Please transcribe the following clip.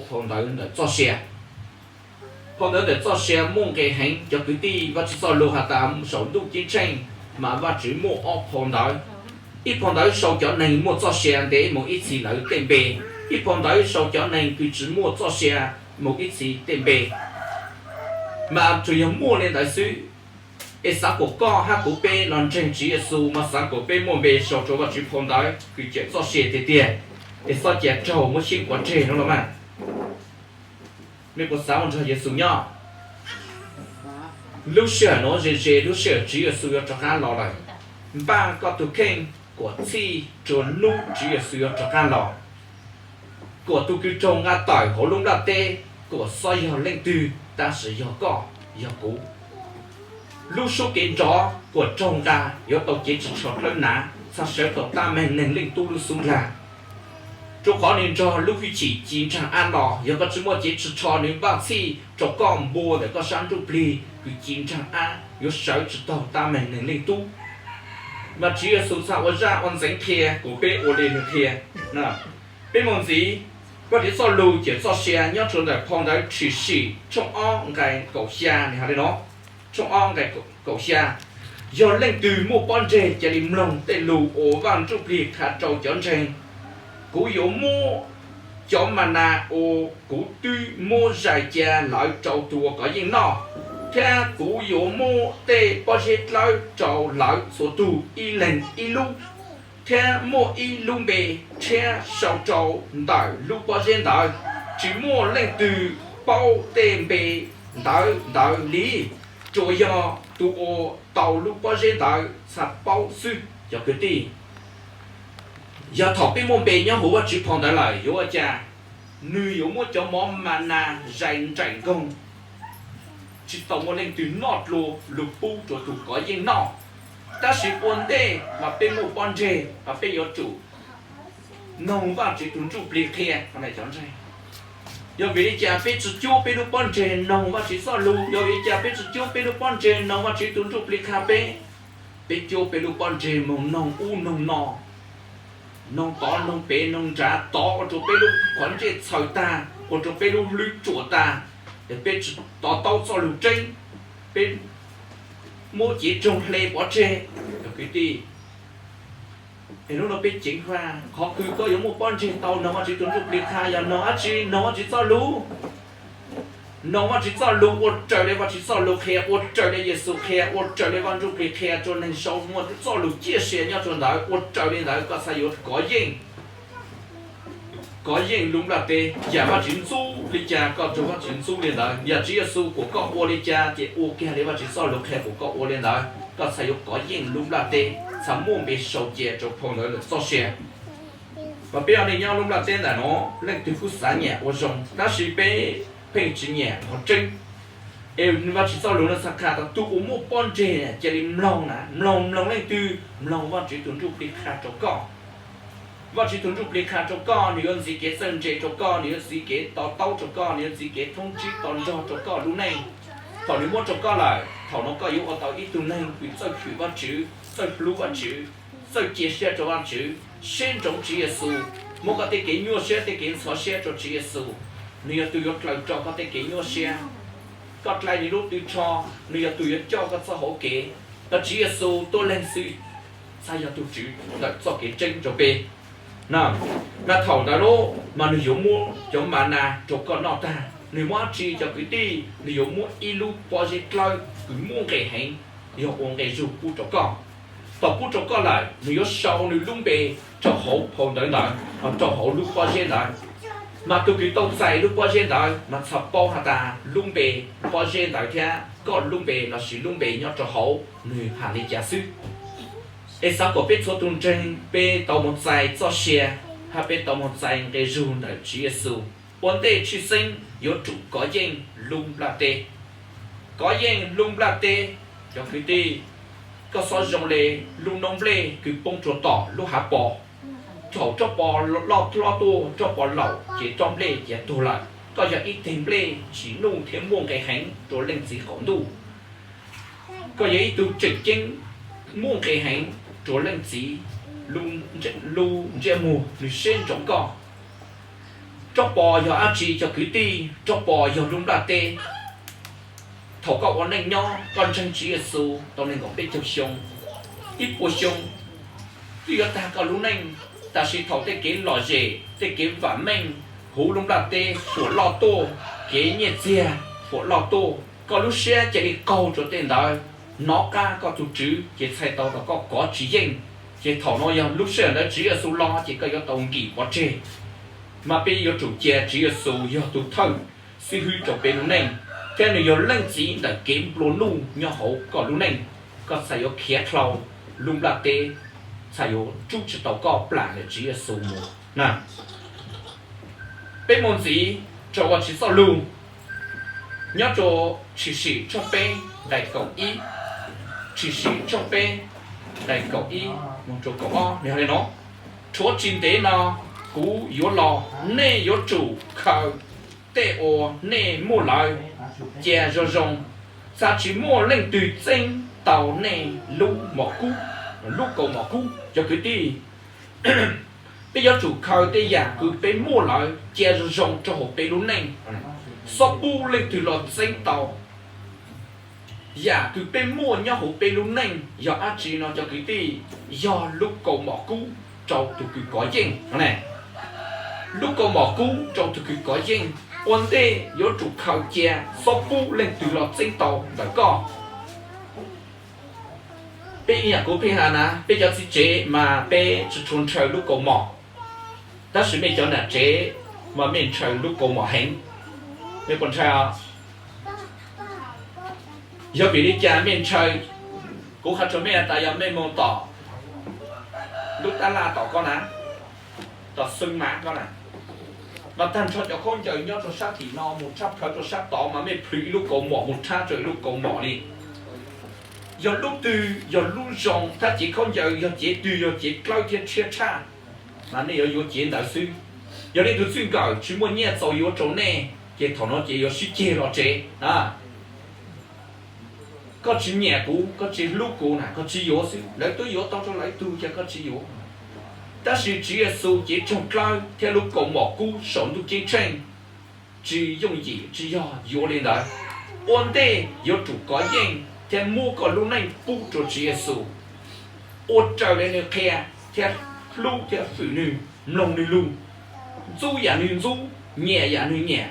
phau ntawv ntawm txoj sia. Phau ntawv ntawm txoj sia muaj nqis heev cov kwv tij. Vajtswv txoj lus has tas saum ntuj ceeb tsheej mas Vajtswv muaj ob phau ntawv. Ib phau ntawv sau cov neeg muaj txoj sia ntev mus ib txhis lawv tej npe, ib phau ntawv sau cov neeg kws tsis muaj txoj sia mus ib txhis tej npe. Mas tsuas yog muaj li ntawd xwb. Es xav kom koj hab kuv peb los ntseeg Tswv Yexus mas xav kom peb muaj npe sau rua Vajtswv phau ntawv kws cawm txoj sia tiag tiag. Es txhob cia raug muab sib quav tseg no los mas. Nej puas xav ua nrog Yexus nyob? Lub sij hawm nuav ze ze lub sij hawm Tswv Yexus yuav rov qab los lawm. Npaj koj tug kheej kuas txhij rua hnub Tswv Yexus yuav rov qab los. Kuas tug kws raug nqa tawm hauv lub nplaj teb kuas xob yog leej twg, tab sis yog koj yog kuv. Lub suab kev nrov kuas raug nqa yuav tau cev ris tsho dlawb hnav, txhaj sawv tau tab meeg Neeg Leej Tub lub xub ntiag. Rua qhov nwg nrog lub hwj chim ci ntsaag ab los, yog koj tsi muaj cev ris tsho nwg npaj txhij rua koj npua ntawm koj sab ntsuj plig kws ci ntsaag ab yuav sawv tsi taug tab meeg Neeg Leej Tub. Mas Tswv Yexus txhaj ua zaj ua ntxeev qhia kuas peb ua li nwg qhia. Peb moog ntxiv, Vajtswv txoj lug cawm txoj sia nyob rua ntawm phau ntawv Tshwm Sim tshooj ob nqai kaum xya nwg has le no. Tshooj ob nqai kaum xya, yog leej twg muaj pob ntseg ca le mloog tej lug uas Vaaj Ntsuj Plig qha rua cov ntseeg. Kuv yuav muab cov ma nas uas kuv twb muab zais ca lawv rua tug uas kov yeej noj, thiab kuv yuav muab tej pob zeb dlawb rua lawv txhua tug ib leeg ib lub, thiab muaj ib lub npe tshiab sau rua ntawm lub pob zeb ntawd. Tsi muaj leej twg paub tej npe ntawv ntawd li, tsuas yog tug uas tau lub pob zeb ntawd txhaj paub xwb. Cov kwv tij, yog thaum peb muaj npe nyob huv Vajtswv phau ntawv lawm yuav ua cas? Nwg yuav muab cov mov ma nas zais nraim nkoog, tsi tau muaj leej twg noj dlua lug pub rua tug kov yeej noj. Tab sis ua ntej mas peb muaj pob ntseg mas peb yuav tsum noog Vajtswv tug Ntsuj Plig qhia. Yog vim li cas peb tsi cuab peb lub pob ntseg noog Vajtswv txoj lug? Yog vim li cas peb tsi cuab peb lub pob ntseg noog Vajtswv tug Ntsuj Plig qha peb? Peb cuab peb lub pob ntseg moog noog ub noog no, noog tod noog pem noog nrad, tod ua rua peb lub qhov ntsej txhaws tag, ua rua peb lub hlwb tsuam tag, es peb tsi to taub txoj lug tseeb, peb muab cev tsoog hle pov tseg. Cov kwv tij, es hnub no peb ceev faj, qhov kws koj yuav muaj pob ntseg tau noog Vajtswv tug Ntsuj Plig qha yog noog dlaab tsi? Noog Vajtswv txoj lug. Noog Vajtswv txoj lug, ua raws le Vajtswv txoj lug qhia, ua raws le Yexus qhia, ua raws le Vaj Ntsuj Plig qhia rua neeg sau muaj txoj lug ciaj sia nyob rua ntawd, ua raws li ntawd koj txhaj yuav kov yeej. Kov yeej lub nplaj teb, yam Vajtswv ntxub li cas koj rua Vajtswv ntxub li ntawd, yam Tswv Yexus kuas koj ua li cas ces ua kiag li Vajtswv txoj lug qhia kuas koj ua li ntawd, koj txhaj yuav kov yeej lub nplaj teb, txhaj muaj npe sau cia rua phau ntawv ntawm txoj sia. Mas peb ua neej nyob lub nplaj teb ntawm no, leej twg kuj xav nyam ua zoo, tab sis peb pheej tsi nyam qhov tseeb. Es Vajtswv txoj lug no txhaj qha tas tug uas muaj pob ntseg cia li mloog na, mloog, mloog leej twg? Mloog Vajtswv tug Ntsuj Plig qha rua koj. Vajtswv tug Ntsuj Plig qha rua koj, nwg yuav ntxiv kev txawj ntse rua koj, nwg yuav ntxiv kev to taub rua koj, nwg yuav ntxiv kev thoob tsib to nrog rua koj lub neej. Thaum nwg muab rua koj lawm, thaum no koj yuav ua tau ib tug neeg kws txawj hwm Vajtswv, txawj hlub Vajtswv, txawj cia siab rua Vajtswv, sib ntsoov Tswv Yexus, muab koj tej kev nyuaj siab tej kev ntxhov siab rua Tswv Yexus, nwg yog tug yuav dlaws rua koj tej kev nyuaj siab. Koj dlai nwg lub tw tsho, nwg yog tug yuav coj koj txoj hauv kev. Koj Tswv Yexus tuab leeg xwb txhaj yog tug Tswv ntawm txoj kev tseeb rua peb. Na, thaum ntawd lub mas nwg yuav muab cov ma nas rua koj noj tag, nwg muab dlaab tsi cov kwv tij? Nwg yuav muab ib lub pob zeb dlawb kws muaj nqis heev, yog ua nqe zug pub rua koj. Thaum pub rua koj lawm, nwg yuav sau nwg lub npe rau hauv phau ntawv ntawd, rau hauv lub pob zeb ntawd. Mas tug kws tau txais lub pob zeb ntawd mas txhaj paub has tas lub npe, pob zeb ntawd thiab koj lub npe lossis lub npe nyob rau hauv nwg has li cas xwb. Es xav kom peb txhua tug ntseeg peb tau moog txais txoj sia, hab peb tau moog txais nqe zug ntawm Tswv Yexus. Ua ntej tshwj xeeb yuav tsum kov yeej lub nplaj teb. Kov yeej lub nplaj teb, cov kwv tij, koj xob zoo le lub noob nplej kws poob rua tom lub hav pos. Thaum roj pos loj hlob tuaj, roj pos laum ces roj nplej cia tuag lawm. Koj yog ib teg nplej ntsim nuj thiab muaj nqe heev rua Leej Txiv qaum ntuj. Koj yog ib tug tseem ceeb muaj nqe heev rua Leej Txiv lub ntsiab muag, nwg sib ntsoov koj. Rob Pos yog dab tsi cov kwv tij? Rob Pos yog lub nplaj teb. Thaum koj ua neej nyob koj ntseeg Tswv Yexus tau nees nkaum peb caug xyoo, ib puas xyoo, twb yuav tag koj lub neej. Tab sis thaum tej kev lom zem, tej kev vam meej, huv lub nplaj teb huam loj tuaj, kev nyiaj txiag huam loj tuaj, koj lub siab cia li qaug rau tej ntawd, hnov qab koj tus Tswv ces txhais tau kom koj kov tsis yeej. Ces thaum no yog lub sij hawm ntawd Tswv Yexus los ces koj yuav tau nkim pov tseg. Mas peb yuav tsum cia Tswv Yexus yog tus thawj xib hwb rau peb lub neej, thiab nws yog leej txiv ntawm kev nplua nuj nyob hauv koj lub neej. Koj txhais yuav khiav dhau lub nplaj teb, txhais yuav rub tsis tau koj plam ntawm Tswv Yexus mus na. Peb mus ntxiv rau Vajtswv txoj lus, nyob rau Tshwm Sim tshooj peb nqai kaum ib, Tshwm Sim tshooj peb nqai kaum ib mus rau kaum ob, nws hais li no: Tshuav tsis ntev no kuv yuav los, nej yuav tsum khaws tej uas nej muaj lawm cia zoo zoo, txawm tsis muaj leej twg txeeb tau nej lub mom kub, lub kaus mom kub. Cov kwv tij, peb yuav tsum khaws tej yam kws peb muaj lawm cia zoo zoo rau hauv peb lub neej, txhob pub leej twg los txeeb tau. Yam kws peb muaj nyob hauv peb lub neej yog dab tsi no cov kwv tij? Yog lub kaus mom kub rau tus kws kov yeej. Lub kaus mom kub rau tus kws kov yeej, ua ntej yuav tsum khaws cia, txhob pub leej twg los txeeb tau ntawm koj. Peb ib yam kuv pheej hais na, peb cov txiv tsev mas peb tsis tshua ntshaw lub kaus mom, tab sis mej cov nam tsev mas mej ntshaw lub kaus mom heev. Mej puas ntshaw? Yog vim li cas mej ntshaw? Kuv qha rua mej tas yog mej moog tom lub tab laj tom ko na, tom xwb mas ko na, mas tag nrho cov khaub ncaws nyob rua sab tim no mus tshab plhawv rua sab tod mas mej plhws ib lub kaus mom mus tshab rua ib lub kaus mom li. Yog lub twg yog lub zoo, thab cev khaub ncaws yog cev twg yog cev dlawb thiab tshiab tshaj, mas nej yuav yuav cev ntawd xwb. Yog nej tug txij nkawm tsis muaj nyiaj txaus yuav rau nej, ces thaum no ces yuav sib ceg los tsev. Koj tsis nyiam kuv, koj tsis hlub kuv na, koj tsis yuav xwb, lawv twb yuav tau rau lawv tug ces koj tsis yuav. Tab sis Tswv Yexus cev tsoog dlawb thiab lub kaus mom kub saum ntuj ceeb tsheej tsis yooj yim, tsis yog yuav li ntawd. Ua ntej yuav tsum kov yeej thiab muab koj lub neej pub rua Tswv Yexus, ua raws li nwg qhia, thiab hlub thiab hwm nwg, mloog nwg lug, ntxub yam nwg ntxub, nyiam yam nwg nyiam,